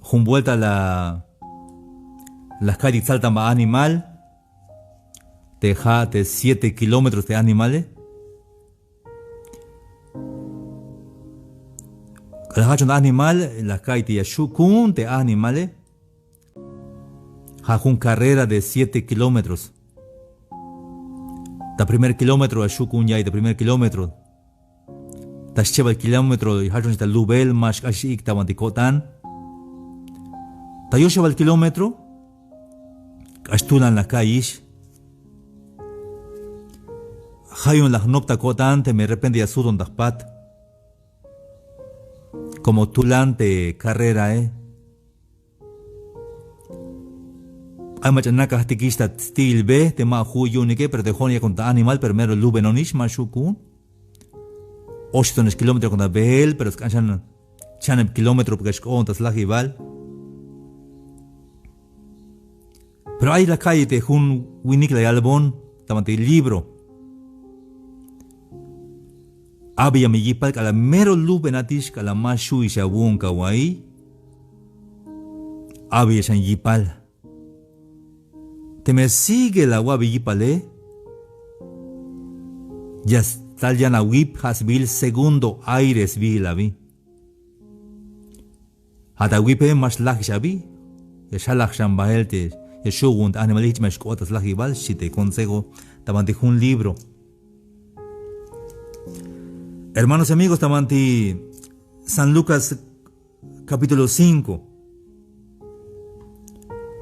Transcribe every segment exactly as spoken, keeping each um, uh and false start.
jun vuelta la, la jka'iytik tsaltan ba animal, te ja' te siete kilómetros te animale. K'alal jajchon te animal, la jka'iytik ya xju' ku'un te animale. Ja' jun carrera de siete kilómetros. Ta primer kilómetro ya xju' ku'un ya'iy ta primer kilómetro. Ta xchebal kilómetro ya jajchon ta lubel, ma xk'axix ik' ta banti ko'tan. Ta yoxebal kilómetro k'ax tulan la jka'iyix. Ja' yu'un la jnop ta ko'tan teme repente ya sujton ta jpat. Como tulan te carrerae. Ay mach'a nak'ajtikix ta sti'il be te ma ju' yu'unike, pero te jo'on yakon ta animal, pero mero lubenonix, ma xju' ku'un. Oxeb tonex kilómetro yakon ta beel, pero sk'an xan chaneb kilómetro porque xk'oon ta slajibal. Pero ay la jka'iy te jun winik la yalbon ta banti libro. Abeya me yipal k'alal mero lubenatix, k'alal ma xu'ix awu'un kawa'iy. Abeya xan yipal. Teme sigue la awa'be yipale, ya stal yan awip, ja' sbiil segundo aire sbiil abi. Ja' ta wipe ma xlajix abi. Ya xjalaj xan bael te ya xju' ku'un te animale, jich me xk'ot ta slajibal, xchi te consejo ta banti jun libro. Hermanos y amigos, ta banti San Lucas capítulo cinco.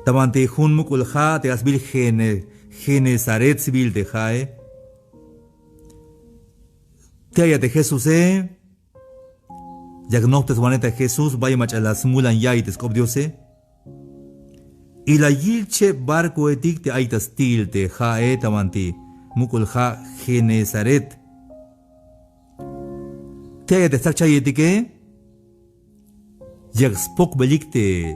Ta banti jun muk'ul ja' te ja' sbiil Gene-, Genesaret sbiil te ja'e. Te ay a te Jesuse, yak nojpteswanej ta Jesús, bayel mach'a la smulan ya'iy te sk'op Diose. Y la yil cheb barcoetik te ay ta sti'il te ja'e ta banti muk'ul ja' Genesaret. Te ay a te stsakchayetike, yak spokbelik te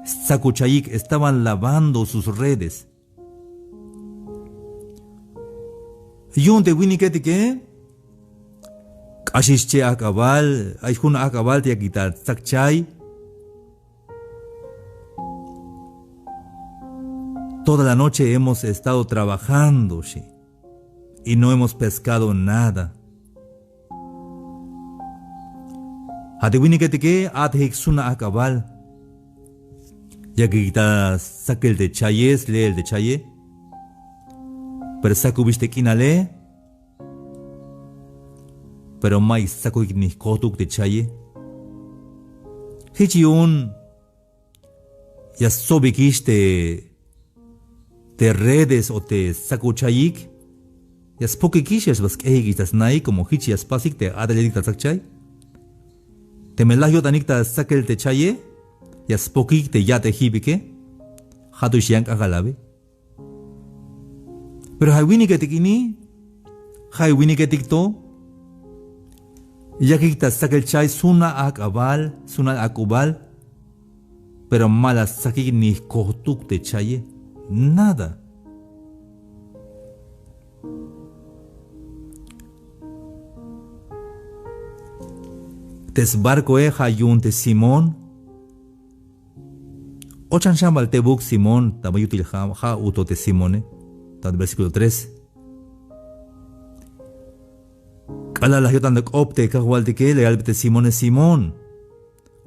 stsakuchayik, estaban lavando sus redes. Yu'un te winiketike k'axix che ajk'abal, ay jun ajk'abal te yakik ta stsakchay. Toda la noche hemos estado trabajando, xi, y no hemos pescado nada. Ja' te winiketike a'tejik suna ajk'abal. Yakik ta stsakel te chaye, sle'el te chaye. Pero stsakubix te k'inale. Pero mayuk stsakojik ni jkojtuk te chaye. Jich yu'un ya stsobikix te, te redes o te stsakuchayik. Ya spokikix, ya xba sk'ejikix ta snaik, como jich ya spasik te a'teletik ta tsakchay. Teme laj yo'tanik ta stsakel te chaye, ya spokik te ya'tejibike. Ja' to ix yan k'ajk'al abi. Pero ja' winiketik ini, ja' winiketik to yakik ta stsakel chay suna ajk'abal, suna ak'ubal, pero ma la stsakik ni jkojtuk te chaye, nada. Te sbarcoe ja' yu'un te Simón. Ochan xan bal tebuk Simón, ta ba yutil ja', ja' uto te Simone, ta versículo tres. K'alal la yo'tan ta k'op te Kajwaltike, la yalbe te Simone: Simón,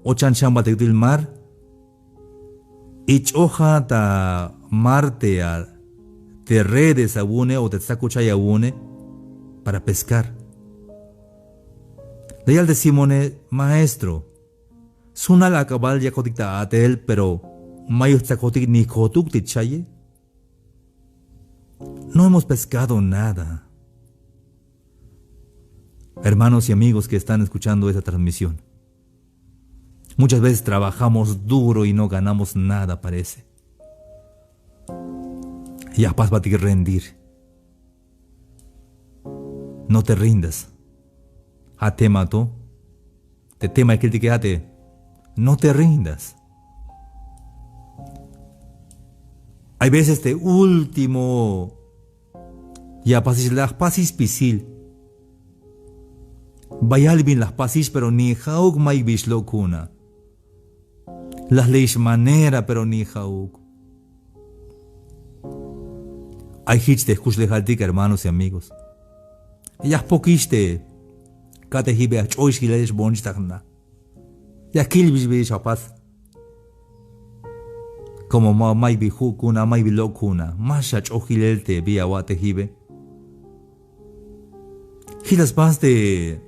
ochan xan bal ta yutil mar, y ch'oja ta mar te a, te redes awu'une o te tsakuchay awu'une para pescar. La yal te Simone: Maestro, sunal ak'abal yakotik ta a'tel, pero mayuk jtsakotik ni jkojtuk te chaye. No hemos pescado nada. Hermanos y amigos que están escuchando esta transmisión, muchas veces trabajamos duro y no ganamos nada, parece. Ya jpasbatik rendir. No te rindas. Ja' tema to. Te tema kiltike ja' te no te rindas. Hay veces te último ya jpasix, la jpasix spisil. Bayal bin la jpasix, pero ni ja'uk mayuk bin xlok' ku'un a. Laj leyix manera, pero ni ja'uk. Ay jich te jkuxlejaltik, hermanos y amigos. Ya jpokix te ka'tejibe, ya jch'oix jilel xboon ta jna. Ya kilbix bi xapas. Como ma, mayuk bi ju' ku'un a, mayuk bi lok' ku'un a, ma xach'oj jilel te bi awa'tejibe. Jich la spas te,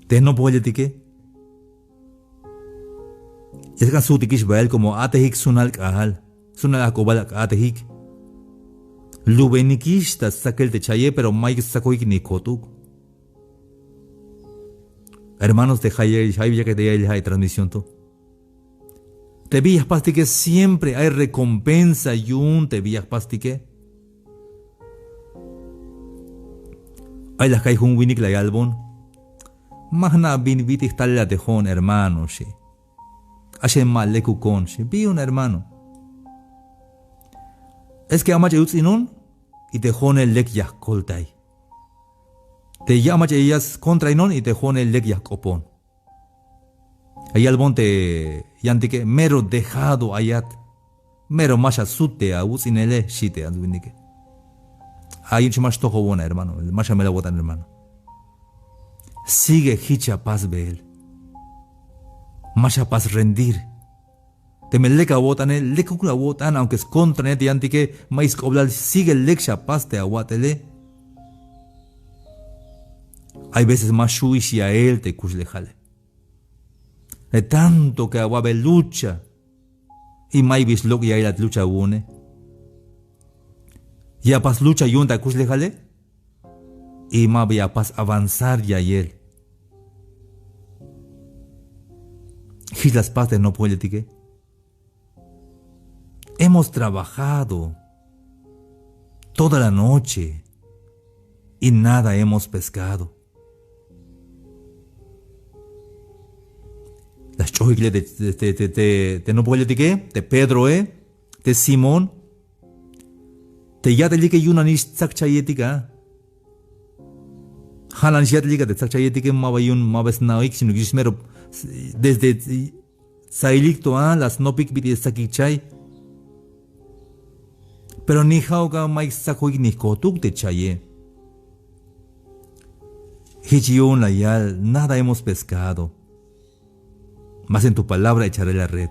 te jnopojeletike. Ya sk'an sujtikix bael como a'tejik sunal k'aal, sunal ajk'ubal k'atejik. Lubenikix ta stsakel te chaye, pero mayuk stsakojik ni kotuk. Hermanos, te jayeb, jayeb yak'et te ya'iyel ja' te transmisión to. Te bi ya jpastike siempre ay recompensa yu'un te bi ya jpastike. Ay la jka'y jun winik la yalbon: Ma jna' bin bit'il jtalel a te jo'on hermano, xi. K'axem ma lekukon, xi. Bi yu'un hermano. Es que a mach'a yuts'inon y te jo'one lek ya jkoltay. Te ya mach'a ya skontrainon y te jo'one lek ya jk'opon. A yalbon te yantike: Mero dejado ayat. Mero ma xasut te awuts'inele, xi te ants winike. A yu'un chi ma xtojobon a hermano, ma xamel awo'tan hermano. Sigue jich apas beel. Ma xapas rendir. Teme lek awo'tane, lekuk awo'tan, aunque skontraine te yantike, mayuk sk'oblal, sigue lek xapas te awa'tele. Hay veces ma xju'ix yael te kuxlejale. De tanto que awa'be lucha, y mayuk bi xlok' yael a te lucha awu'une. Ya apas lucha yu'un ta kuxlejale, y ma ba ya apas avanzar yael. Jich la spas te jnopojeletike. Hemos trabajado toda la noche y nada hemos pescado. La xch'ojik le te, te, te, te, te jnopojeletike, te Pedroe, te Simón. Te ya'telike yu'un nanix stsak chayetik a. Ja' nanix ya'telik a te tsak chayetike, ma ba yu'un ma ba sna'ojik, sino que mero desde tsailik to a la snopik bit'il stsakik chay. Pero ni ja'uk a, mayuk stsakojik ni jkotuk te chaye. Jich yu'un la yal: nada hemos pescado, mas en tu palabra echaré la red.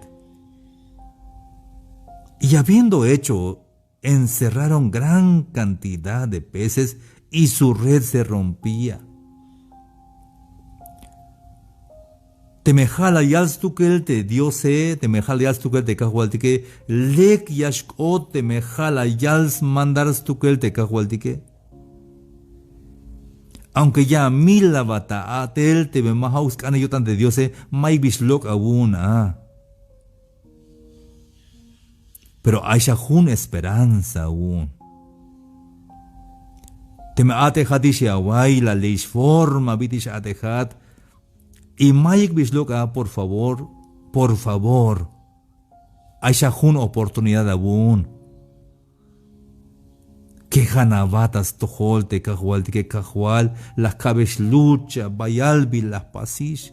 Y habiendo hecho, encerraron gran cantidad de peces y su red se rompía. Teme ja' la yal stukel te Diose, teme ja' la yal stukel te Kajwaltike, lek ya xk'ot teme ja' la yal smandar stukel te Kajwaltike. Aunque ya mil abat ta a'tel, teme ma ja'uk sk'ane yo'tan te Diose, mayuk bi xlok' awu'un a. Pero ay xa jun esperanza awu'un. Teme a'tejatix ya away, la leyix forma bit'il x-a'tejat, y mayuk bi xlok' a, por favor, por favor, ay xa jun oportunidad awu'un. Kejan abat ta stojol te Kajwaltike: Kajwal, la jka'bex lucha, bayal bi la jpasix.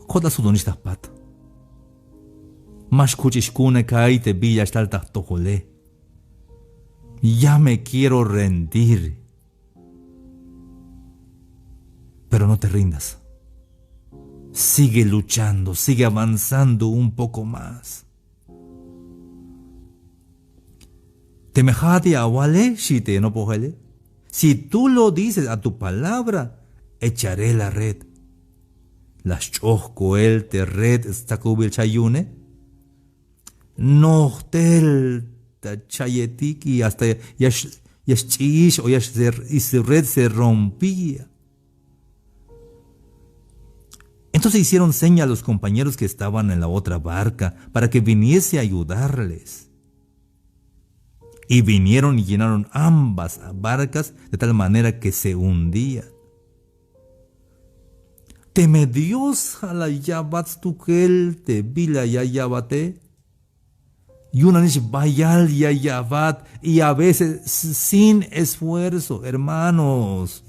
Kot'la sujtonix ta jpat. Ma xkuch'ix ku'unk'akay te bi ya xtal ta jtojole. Ya me quiero rendir. Pero no te rindas. Sigue luchando, sigue avanzando un poco más. Teme ja'at ya awale, xi te nopojele, si tú lo dices, a tu palabra echaré la red. La xch'oj koel te red stsakubil chay yu'une. Nojtel ta chayetik y hasta ya x-, ya xch'iyix o ya x-, y su red se rompía. Entonces hicieron seña a los compañeros que estaban en la otra barca para que viniese a ayudarles. Y vinieron y llenaron ambas barcas de tal manera que se hundían. Teme Dios ja' la ya'bat stukel te bila ya ya'bate, yu'un nanix bayal ya ya'bat, y a veces s-, sin esfuerzo, hermanos.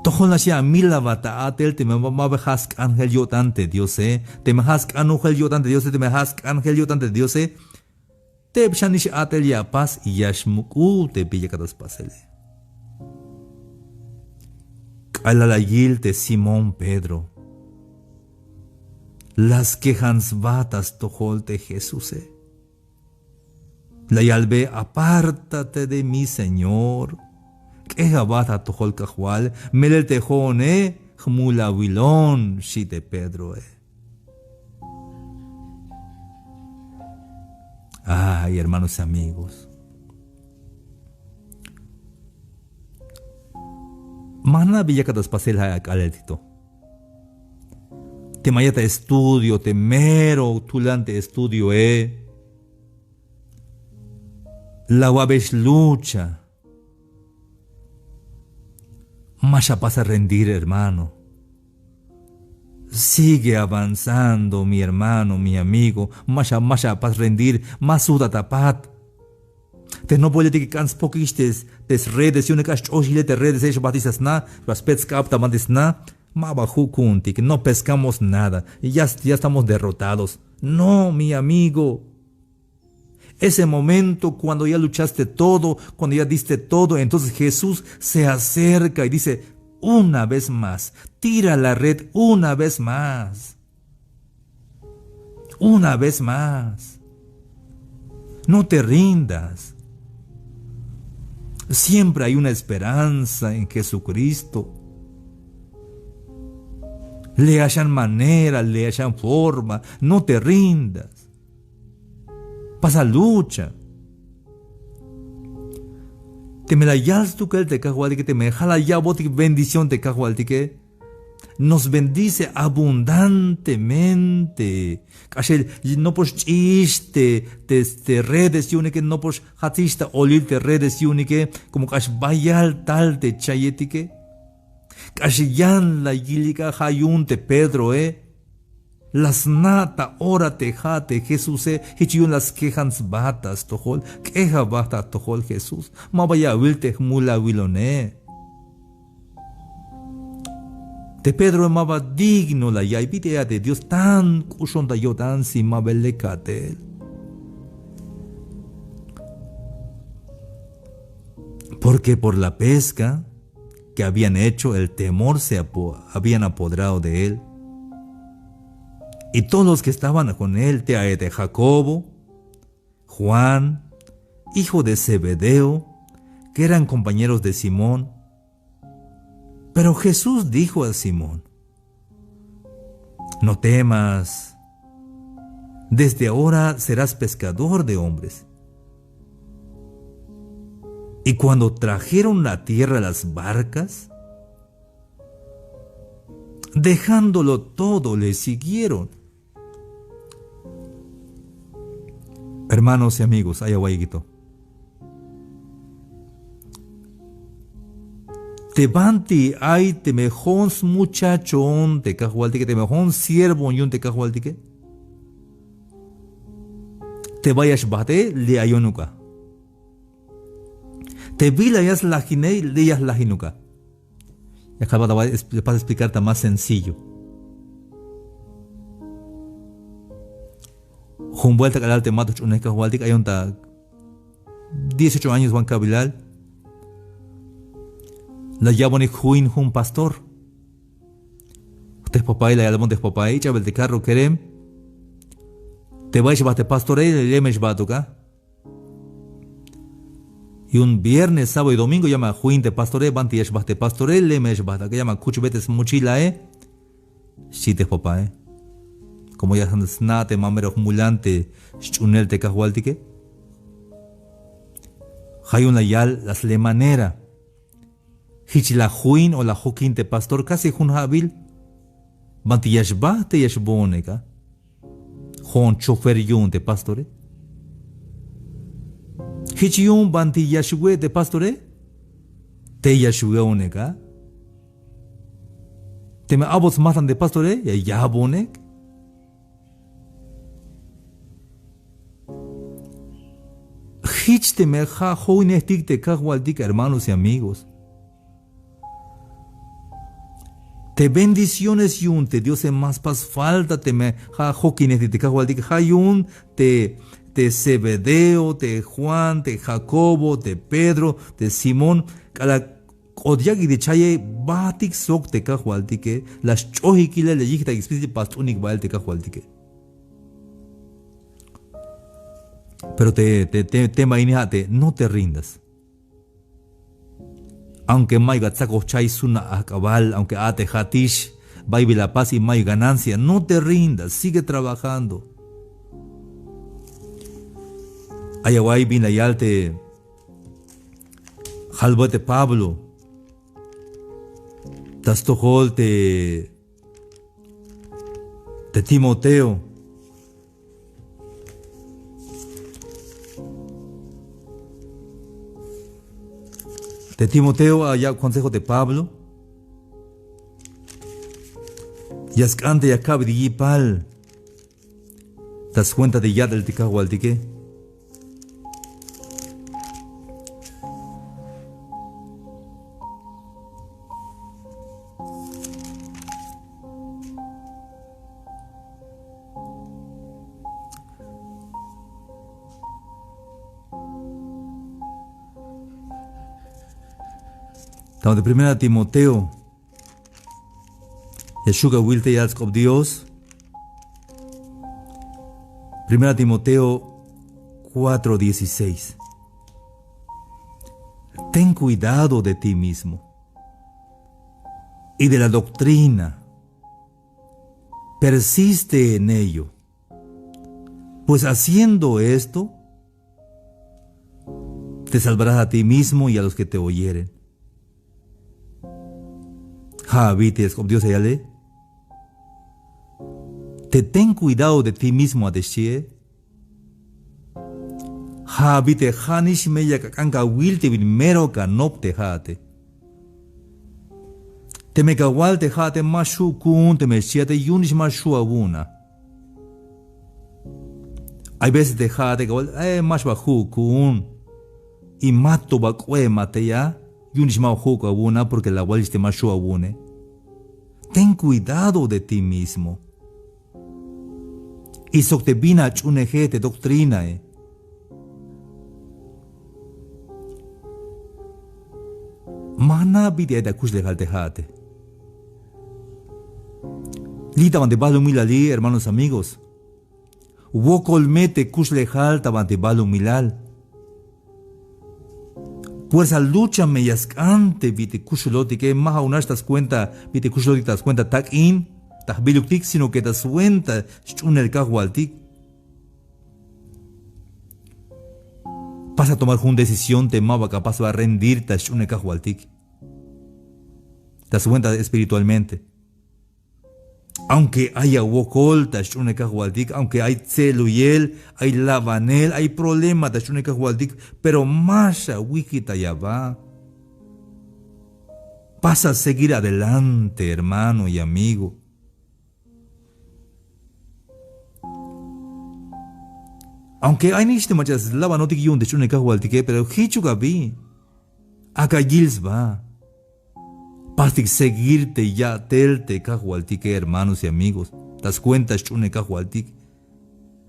Tojolnax ya amilabat ta a'tel teme ma, maba ja' sk'anjel yo'tan te Diose, teme ja' sk'anojel yo'tan te Diose, teme ja' sk'anjel yo'tan te Diose. Teb xanix a'tel ya apas y ya xmuk'ub te bin yakat ta spasele. K'alal la yil te Simón Pedro la skejan sba ta stojol te Jesuse. La yalbe: "Apártate de mí, Señor. K'ej aba ta atojol, Kajwal, melel te jo'one jmul awilon", xi' te Pedroe. Ay, hermanos y amigos. Ma jna' bin yakat ta spasel ja' ak'alel tito. Teme ayat ta estudio, te mero tulan te estudioe, la awa'bex lucha. Ma xapas a rendir, hermano. Sigue avanzando, mi hermano, mi amigo. Ma xa, ma xapas rendir, ma sujtat apat. Te jnopoletike k'an spokix te, te sredes yu'une, k'ax ch'ox yilel te redese, xbajtix ta sna, xba spet sk'ab ta banti sna. Maba ju' ku'untik, no pescamos nada. Ya, ya estamos derrotados. No, mi amigo. Ese momento cuando ya luchaste todo, cuando ya diste todo, entonces Jesús se acerca y dice: "Una vez más, tira la red una vez más. Una vez más. No te rindas. Siempre hay una esperanza en Jesucristo. Le hayan manera, le hayan forma. No te rindas. Pasa lucha". Teme la yal stukel te Kajwaltike, teme ja' la ya'botik bendición te Kajwaltike, nos bendice abundantemente. K'axel nopox ch'ix te, te, te redes yu'unike, nopox jatsix ta olil te redes yu'unike, como k'ax bayal tal te chayetike. K'ax yan la yilik a ja' yu'un te Pedroe. La sna' ta ora te ja' te Jesuse, jich yu'un la skejan sba ta stojol. K'ej aba ta atojol, Jesús. Maba ya awil te jmul awilone. Te Pedroe maba digno la ya'iy bit'il a te Dios, tan k'uxon ta yo'tan si maba lek ka'tel. Porque por la pesca que habían hecho, el temor se apo-, habían apoderado de él. Y todos los que estaban con él, te ayat te Jacobo, Juan, hijo de Zebedeo, que eran compañeros de Simón. Pero Jesús dijo a Simón: "No temas, desde ahora serás pescador de hombres". Y cuando trajeron a tierra las barcas, dejándolo todo, le siguieron. Hermanos y amigos, ay awa'iyik to. Te banti ay teme jo'on smuchachon te Kajwaltike, teme jo'on siervoon yu'un te Kajwaltike, te bay ya xbajte, le' ayon uk a. Te bila ya slajine, le' ya jlajin uk a. Ya kalbat, la voy a pas explicar ta más sencillo. Jun buelta k'alal te mato jch'unej Kajwaltik, ayon ta dieciocho años wan kabilal, la ya'bonik juin jun pastor. Te jpapae la yalbon te jpapae: "Ich'abel te carro kerem. Te bay xbajt te pastore, le' me xbajt uk a". Yu'un viernes, sábado y domingo ya me ajuin te pastore, banti ya xbajt te pastore, le' me xbajt ak'a, ya me akuchbe te smochilae, xchi te jpapae. Como ya sna' te ma mero jmulan te sch'unel te Kajwaltike. Ja' yu'un la yal la slemanera. Jich la juin o la jokin te pastor casi jun ja'bil. Banti ya xbajt te ya xboonek a. Jo'on chofer yu'un te pastore. Jich yu'un banti ya xwe' te pastore, te ya xwe'onek a. Teme a'bot smajtan te pastore, ya ya'bonek. Jich teme ja' joinejtik te Kajwaltik, hermanos y amigos. Te bendiciones yu'un te Diose ma spas falta teme ja' jokinej te kajwaltike, ja' yu'un te, te Zebedeo, te Juan, te Jacobo, te Pedro, te Simón, k'alal k'ot yak'ik te chaye, bajtik sok te kajwaltike, la sch'ojik ilel, la yijtayik spisil, pas t'unik bael te kajwaltike. Pero te, te, te, tema ini ja' te, no te rindas. Aunque mayuk atsakoj chay suna ajk'abal, aunque a te jatix, bay bi la pas y mayuk ganancia, no te rindas, sigue trabajando. Ay awa'y bin la yal te jalbot te Pablo ta stojol te, te Timoteo. Te Timoteo, a, ya' consejo te Pablo. Ya sk'an te ya kabeytik yipal ta swenta te ya'tel te kajwaltike. Ta banti Primera Timoteo. Ya xju' awil te yal sk'op Dios. Primera Timoteo cuatro dieciséis. Ten cuidado de ti mismo y de la doctrina. Persiste en ello, pues haciendo esto, te salvarás a ti mismo y a los que te oyeren. Ja' bit'il ya sk'op Dios ya yale. Te ten cuidado de ti mismo a te xchie. Ja' bit'il ja' nix me yak ak'an kawil te bin mero kanop te ja'ate. Teme kawal te ja'ate ma xju' ku'un teme xchiate, yu'un nix ma xju' awu'un a. Hay veces te ja'ate kawal, eh, ma xba ju' ku'un. Y ma to ba k'oem a tey a, yu'un nix ma ba ju' awu'un a, porque la awalix te ma xju' awu'une. Ten cuidado de ti mismo. Y sok te bin ach'uuneje, te doctrinae. Ma jna' bit'il ay ta kuxlejal te ja'ate. Li' ta banti balumilali, hermanos, amigos. Wokol me te kuxlejal ta banti balumilal. Puersa lucha me ya sk'an te bit'il kuxulotike, ma ja'uk nax ta swenta bit'il kuxulotik ta swenta tak'in ta jbiluktik, sino que ta swenta sch'uunel kajwaltik. Pasa tomar jun decisión te maba capaz ba rendir ta sch'uunel kajwaltik. Ta swenta espiritualmente. Aunque ay awokol ta sch'uunel kajwaltik, aunque ay tse'luyel, ay labanel, ay problema ta sch'uunel kajwaltik, pero ma xawijkitay aba. Pasa seguir adelante, hermano y amigo. Aunque ay nix te mach'a slabanotik yu'un te sch'uunel kajwaltike, pero jichuk abi. Ak'a yil sba. Pastik seguir te ya'tel te kajwaltike, hermanos y amigos. Ta swenta sch'uunel kajwaltik.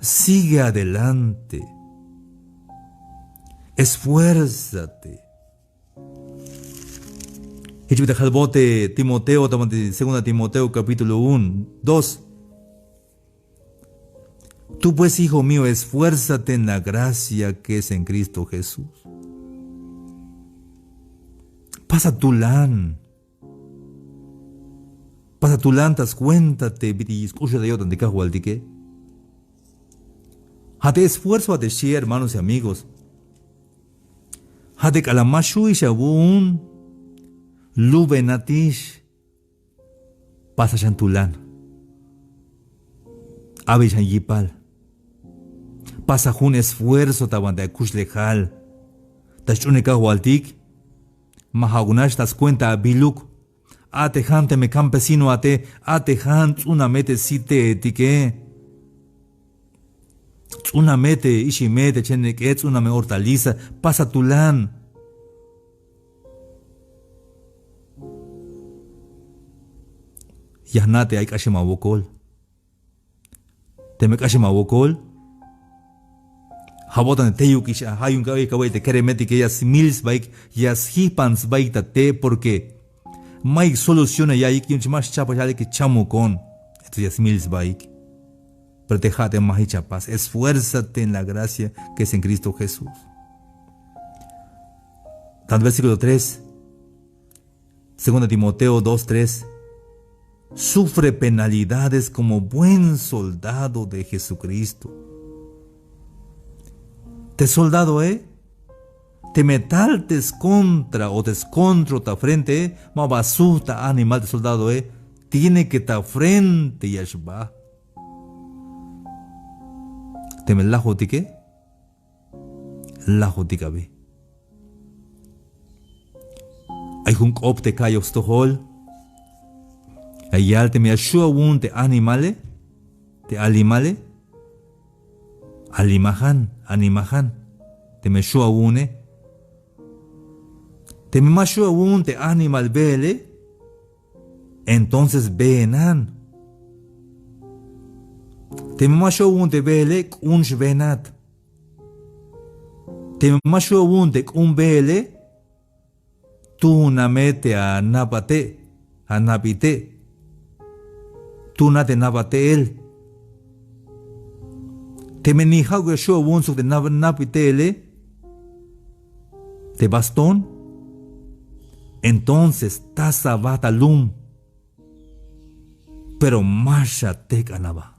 Sigue adelante. Esfuérzate. Jich bit'il jalbot te Timoteo, ta banti segunda Timoteo capítulo uno, dos. Tú pues, hijo mío, esfuérzate en la gracia que es en Cristo Jesús. Pasa tulan. Pasa tulan ta swenta te bit'il sk'uxul ta yo'tan te kajwaltike. Ja' te esfuerzo a te xi, hermanos y amigos. Ja' te k'alal ma xju'ix awu'un, lubenatix. Pasa xan tulan. Abi xan yipal. Pasa jun esfuerzo ta banti akuxlejal. Ta sch'uunel kajwaltik. Ma ja'uk nax ta swenta abiluk. A'tejan teme campesino ate, a'tejan ts'una me te siteetike. Ts'una me te ixime, te chenek'e, ts'una me hortaliza, pasa tulan. ya jna' te ay k'axem awokol. Teme k'axem awokol, ja' botan te teyukix a, ja' yu'un kawil te keremetike ya smil sbaik, ya sjijpan sbaik ta te, porque mayuk solución ya ya'iyik, yu'un ma xchajpax ya'iyik chamukon. Entonces ya smil sbaik. Pero te ja' te ma jich apas, esfuérzate en la gracia que es en Cristo Jesús. Tanto versículo tres, segunda Timoteo dos tres: "Sufre penalidades como buen soldado de Jesucristo". Te soldadoe, teme tal te skontra o te skontrol ta frentee, maba sujt ta animal te soldadoe, tiene que ta frente ya xba. Teme lajotike, lajotik abi. Ay jun k'op te ka'yoj stojol. Ya yal teme ya xu' awu'un te animale, te animale, animajan, animajan. Teme xu' awu'une. Teme ma xu' awu'un te animal beele, entonces beenan. Teme ma xu' awu'un te beele, k'un xbeenat. Teme ma xu' awu'un te k'un beele, tuuna me te anabate', anabite'. Tuuna te nabate'el. Teme ni ja'uk ya xu' awu'un sok te nab-, nabite'ele, te bastón, entonces tasa aba ta lum. Pero ma xatek'an aba.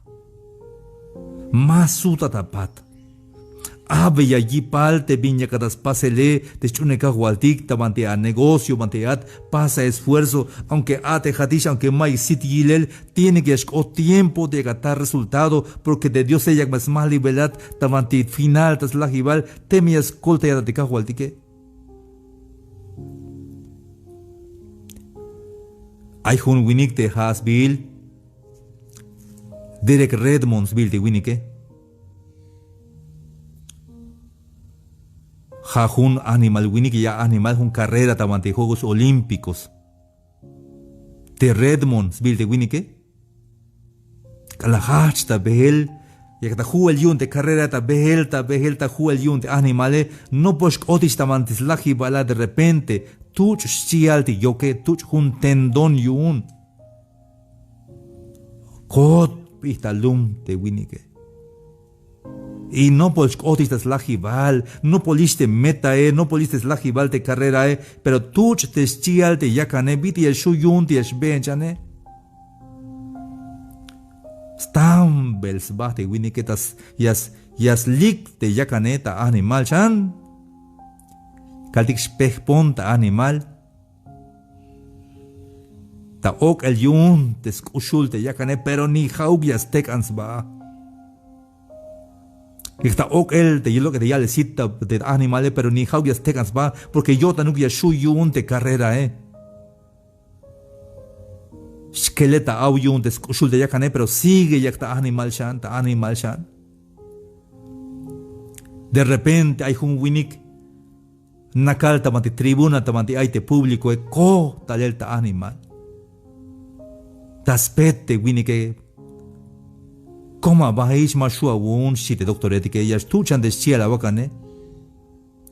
Ma sujtat apat. Abeya yipal te bin yakat ta spasele, te sch'uunel Kajwaltik, ta banti anegocio, banti at, pasa esfuerzo, aunque a'tejatix, aunque mayuk sit yilel, tiene que ya xk'ot tiempo te yakat ta resultado, porque te Diose yak me smajlibelat, ta banti final ta slajibal, teme ya skoltayat te Kajwaltike. Ay jun winik te ja' sbiil Derek Redmond sbiil te winike. Ja' jun animal winik, ya animal jun carrera ta banti Juegos Olímpicos. Te Redmond sbiil te winike. K'alal jajch ta beel, yak ta ju'el yu'un te carrera, ta beel, ta beel, ta ju'el yu'un te animale, nopol xk'otix ta banti slajibala, de repente tuch' xchi'al te yoke, tuch' jun tendón yu'un. Kot p'ij ta lum te winike. Y nopol xk'otix ta slajibal, nopolix te metae, nopolix te slajibal te carrerae, pero tuch' te xchi'al te yakane, bit'il ya xju' yu'un te ya xbeen chane. Stambel sba te winike, ta s-, ya s-, ya slik te yakane ta animal xan. Kaltik xpejpon ta animal. Ta ok'el yu'un te sk'uxul te yakane, pero ni ja'uk ya stek'an sba. Y ta ok'el te yilok'el te ya'lel sit ta, te animale, pero ni ja'uk ya stek'an sba, porque yo'tanuk ya xju' yu'un te carrerae. Xkele ta aw yu'un te sk'uxul te yakane, pero sigue yak ta animal xan, ta animal xan. De repente ay jun winik nakal ta banti tribuna, ta banti ay te públicoe, koj talel ta animal. Ta spet te winike. Koma, bajix, ma xju' awu'un, xchi te doctoretike, ya xtuch' xan te xchi'al awakane.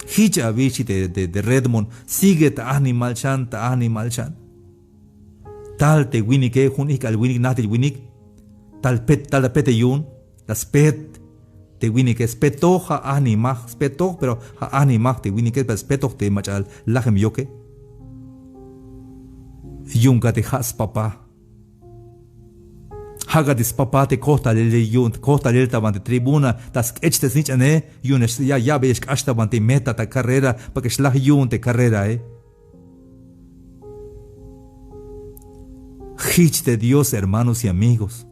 Jich abi, xchi te, te, te Redmond, sigue ta animal xan, ta animal xan. Tal te winike, jun ijk'al winik, najtil winik, tal pet, tal ta pete yu'un, ta spet te winike, spetoj, ja' animaj, spetoj, pero ja' animaj te winike, pero spetoj te mach'a lajem yoke. Yu'un ka te ja' spapá. Jak'at te spapá te kojtalel yu'un, kojtalel ta banti tribuna, ta sk'ech te snich'ane, yu'un ya, ya ya'be ya xk'ax ta banti meta ta carrera, para que xlaj yu'un te carrerae. Jich te Dios, hermanos y amigos.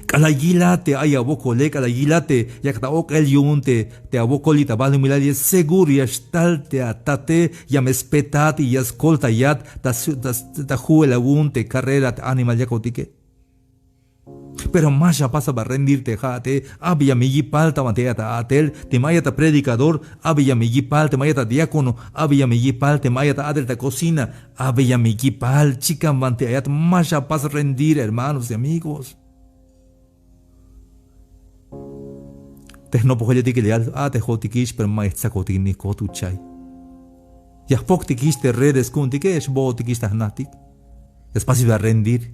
K'alal yilat te ay awokole, k'alal yilat te yak ta ok'el yu'un te, te awokol li' ta balumilal, y seguro ya xtal te atate, ya me spetat y ya skoltayat ta, ta, ta ju'el awu'un te carrera te animal yakotike. Pero ma xapas aba rendir te ja'ate. Abeya me yipal ta banti ayat ta a'tel, teme ayat ta predicador. Abeya me yipal teme ayat ta diácono. Abeya me yipal teme ayat ta a'tel ta cocina. Abeya me yipal, chikan banti ayat, ma xapas rendir, hermanos y amigos. Te jnopojeletik la yal a'tejotikix, pero ma ya jtsakotik ni jkojt uchay. Ya jpoktikix te redes ku'untike, ya xbootikix ta jnajtik. Ya spasil a rendir.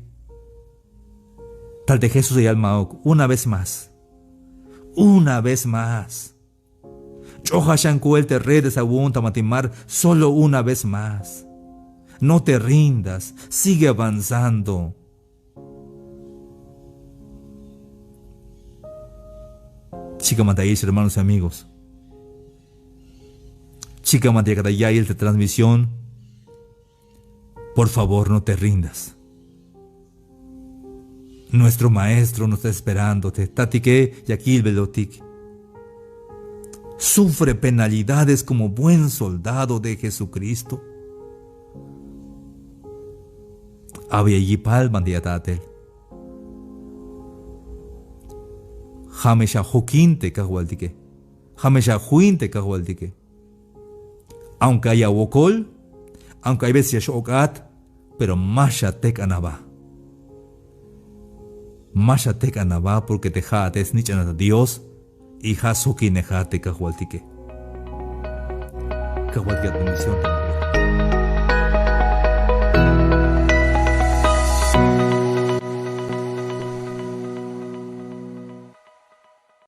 Tal te Jesús ya yal ma'uk: una vez más. Una vez más. Ch'oja xan koel te redes awu'un ta banti mar, solo una vez más. No te rindas, sigue avanzando. Chikan banti ayex, hermanos y amigos. Chikan banti yakat ta ya'iyel te transmisión. Por favor, no te rindas. Nuestro maestro nos está esperando. Te jtatike ya kilbelotik. Sufre penalidades como buen soldado de Jesucristo. Abeya yipal banti ayat ta a'tel. Ja' me xajokin te Kajwaltike. Ja' me xajoin te Kajwaltike. Aunque ay awokol, aunque hay veces ya x-ok'at, pero ma xatek'an aba. Ma xatek'an aba, porque te ja'ate snich'anat ta Dios y ja' sjokinejat te Kajwaltike. Kajwaltike bendición.